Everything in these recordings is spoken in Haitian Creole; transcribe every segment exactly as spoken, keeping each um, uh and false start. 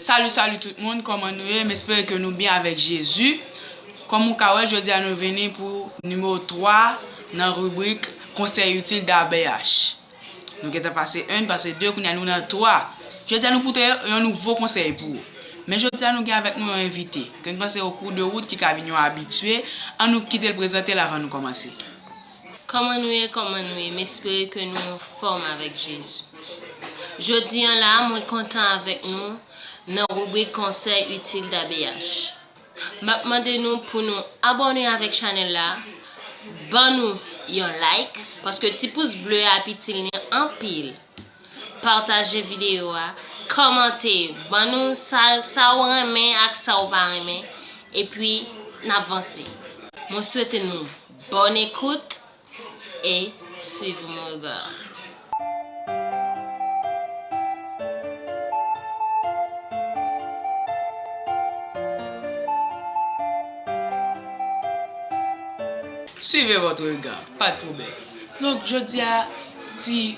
Salut, salut tout moun, kòman nou ye? M espere ke nou byen avèk Jezi. Kòm ou ka wè, jodi a nou vini pou nimewo twa nan ribrik Konsèy itil D A B H. Nou gentan pase en, pase de, kounye a nou nan twa. Jodi a nou pote yon nouvo konsèy pou ou. Men jodi a nou gen avèk nou yon envite, ke n panse o kou de wout ki ka vin yon abitye. Ann nou kite l prezante l avan nou kòmanse. Kòman nou ye, kòman nou ye? M espere ke nou anfòm avèk Jezi. Jodi a la, mwen kontan avèk nou nan ribrik Konsèy itil D A B H. M ap mande nou pou nou abòne avèk chanèl la, ban nou yon like, paske ti pous ble a ap itil nou anpil. Pataje videyo a, kòmante, ban nou sa, sa w renmen ak sa w pa renmen, epi n ap vanse. Mwen swete nou bòn ekout e suivez mon regard. Suivez votre regard, pa de pwoblèm. Donk, jodi a, ti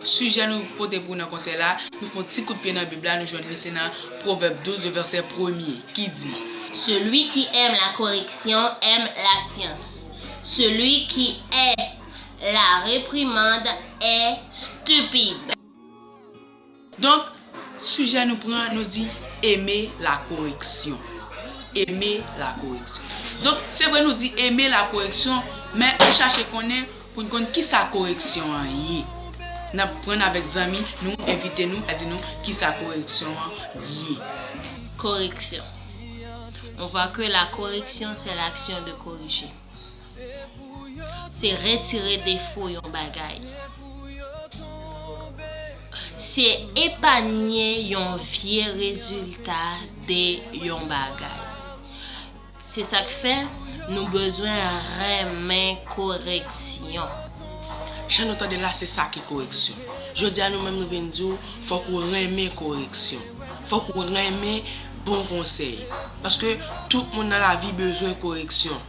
sijè nou pote pou nan konsèy la, nou fè yon ti kout pye nan Bib la, nou jwenn li se nan Pwovèb douz, le vèsè premye, ki di, Celui qui aime la correction aime la science. Celui qui hait la réprimande est stupide. Donk, sijè nou pran, nou di, aimer la correction. Aimer la correction. Donk, se vre nou di aimer la correction, men ann chache konnen pou n konn kisa koreksyon an ye. N ap pran avèk zanmi nou, envite nou, a di nou kisa koreksyon an ye. Correction. On voit que la correction, c'est l'action de corriger. Se retire defo yon bagay. Se epanye yon vye rezilta de yon bagay. Se sa k fè nou bezwen renmen koreksyon. Jan nou tande la, se sa ki koreksyon. Jodi a, nou menm, nou vin di w, fòk ou renmen koreksyon. Fòk ou renmen bon konsèy. Paske tout moun nan lavi bezwen koreksyon.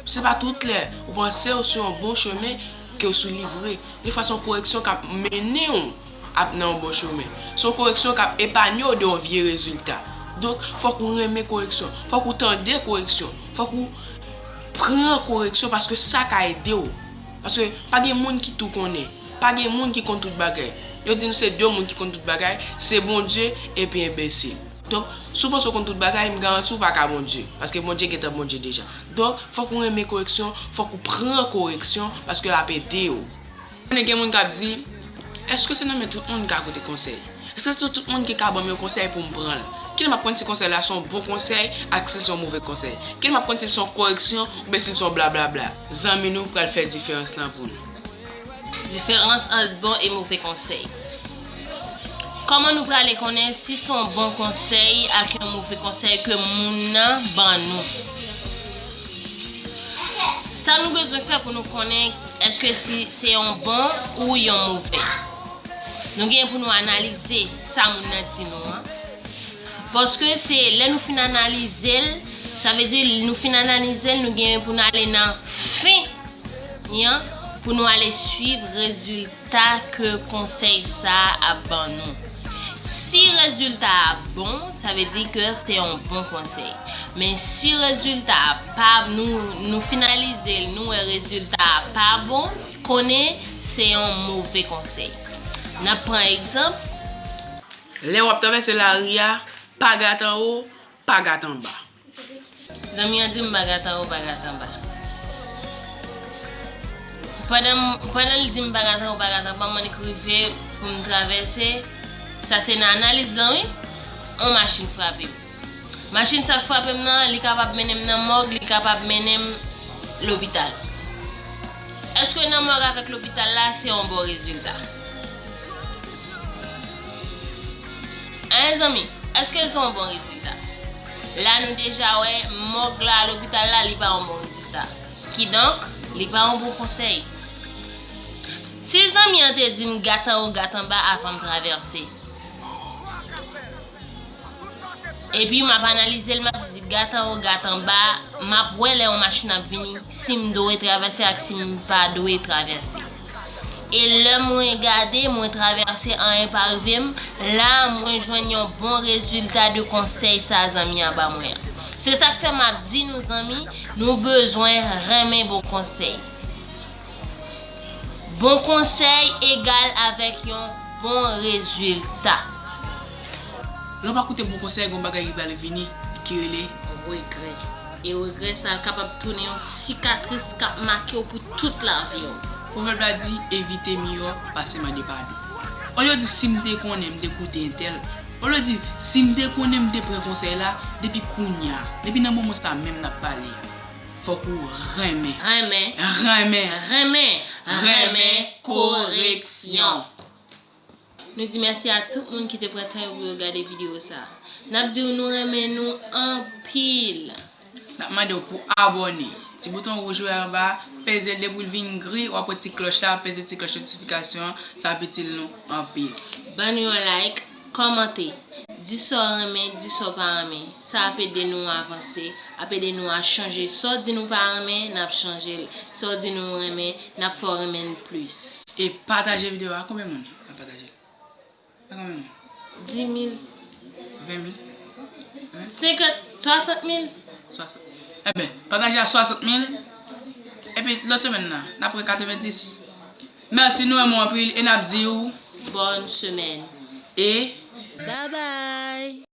Se pa tout lè ou panse w sou yon bon chemen ke w sou li vre. Defwa, se yon koreksyon k ap mennen w ap nan yon bon chemen. Se yon koreksyon k ap epanye w de yon vye rezilta. Donk, fòk ou renmen koreksyon. Fòk ou tande koreksyon. Fòk ou pran koreksyon paske sa ka ede w. Paske pa gen moun ki tou konnen. Pa gen moun ki konn tout bagay. Yo di nou se de moun ki konn tout bagay, se Bondye epi enbesil. Donk, si w panse w konn tout bagay, m garanti w pa ka Bondye. Paske Bondye gentan Bondye deja. Donk, fòk ou renmen koreksyon, fòk ou pran koreksyon, paske l ap ede w. Konnen gen moun k ap di, èske se nan men tout moun m ka koute konsèy? Èske se tout moun ki ka ban m yon konsèy pou m pran l? Kilè m ap konn si konsèy la se yon bon konsèy ak si se yon move konsèy? Kilè m ap konn si l se yon koreksyon oubyen si l se yon blablabla? Zanmi nou pral fè diferans lan pou nou. Diferans ant bon e move konsèy. Kòman nou prale konnen si se yon bon konsèy ak yon move konsèy ke moun nan ban nou? Sa nou bezwen fè pou nou konnen èske si se yon bon ou yon move. Nou gen pou nou analize sa moun nan di nou an. Paske se lè nou fin analize l, sa vle di nou fin analize l, nou gen pou nou ale nan fen an, pou nou ale swiv rezilta ke konsèy sa a ap ban nou. Si rezilta a bon, sa vle di ke se yon bon konsèy. Men si rezilta a pa, nou, nou finalize l, nou wè rezilta a pa bon, konnen se yon move konsèy. N ap pran egzanp. Lè w ap travèse lari a, pa gate anwo, pa gate anba. Zanmi an di m pa gate anwo, pa gate anba. Pandan m, pandan l di m pa gate anwo, pa gate anba, m annik rive pou m travèse. Sa se nan analiz lan, wi. Yon machin frape m. Machin sa k frape m nan, li kapab mennen m nan mòg, li kapab mennen m lopital. Èske nan mòg avèk lopital la, se yon bon rezilta? Hein, zanmi, èske se yon bon rezilta? La, nou deja wè, mòg la, lopital la, li pa yon bon rezilta. Kidonk, li pa yon bon konsèy. Si zanmi an te di m gate anwo, gate anba avan m travèse, epi m ap analize l, m ap di gate anwo, gate anba, m ap wè lè yon machin ap vini, si m dwe travèse ak si m pa dwe travèse. E lè mwen gade, mwen travèse, anyen pa rive m, la mwen jwenn yon bon rezilta de konsèy sa zanmi an ba mwen an. Se sa k fè m ap di nou zanmi, nou bezwen renmen bon konsèy. Bon konsèy egal avèk yon bon rezilta. Lè w pa koute bon konsèy, gen yon bagay ki pral vini ki rele regrè. E regrè sa a kapab tounen yon sikatris k ap make w pou tout lavi w. Pwovèb la di, evite miyò pase mande padon. Olye w di, si m te konnen, m te koute entèl. Olye w di, si m te konnen, m te pran konsèy la, depi kounye a, depi nan moman sa menm n ap pale a, fòk ou renmen. Renmen. Renmen. Renmen. Renmen koreksyon. Nou di mèsi a tout moun ki te pran tan yo pou yo gade videyo sa. N ap di w nou renmen nou anpil. N ap mande w pou abòne. Ti bouton wouj ou wè anba a, peze l depi l vin gri, w ap wè ti klòch la, peze ti klòch notifikasyon an, sa ap itil nou anpil. Ban nou yon like, kòmante. Di sa w renmen, di sa w pa renmen. Sa ap ede nou avanse, ap ede nou a chanje. Sa w di nou pa renmen, n ap chanje l. Sa w di nou renmen, n ap fè w renmen l plis. E pataje videyo a. Konbyen moun n ap pataje l? A konbyen moun? Dis mil. Ven mil? Senkant, swasant mil. Swasant. Enben, pataje a swasant mil. Epi lòt semèn nan, n ap pran katrevendis. Mèsi, nou renmen w anpil e n ap di w bòn semèn. E babay.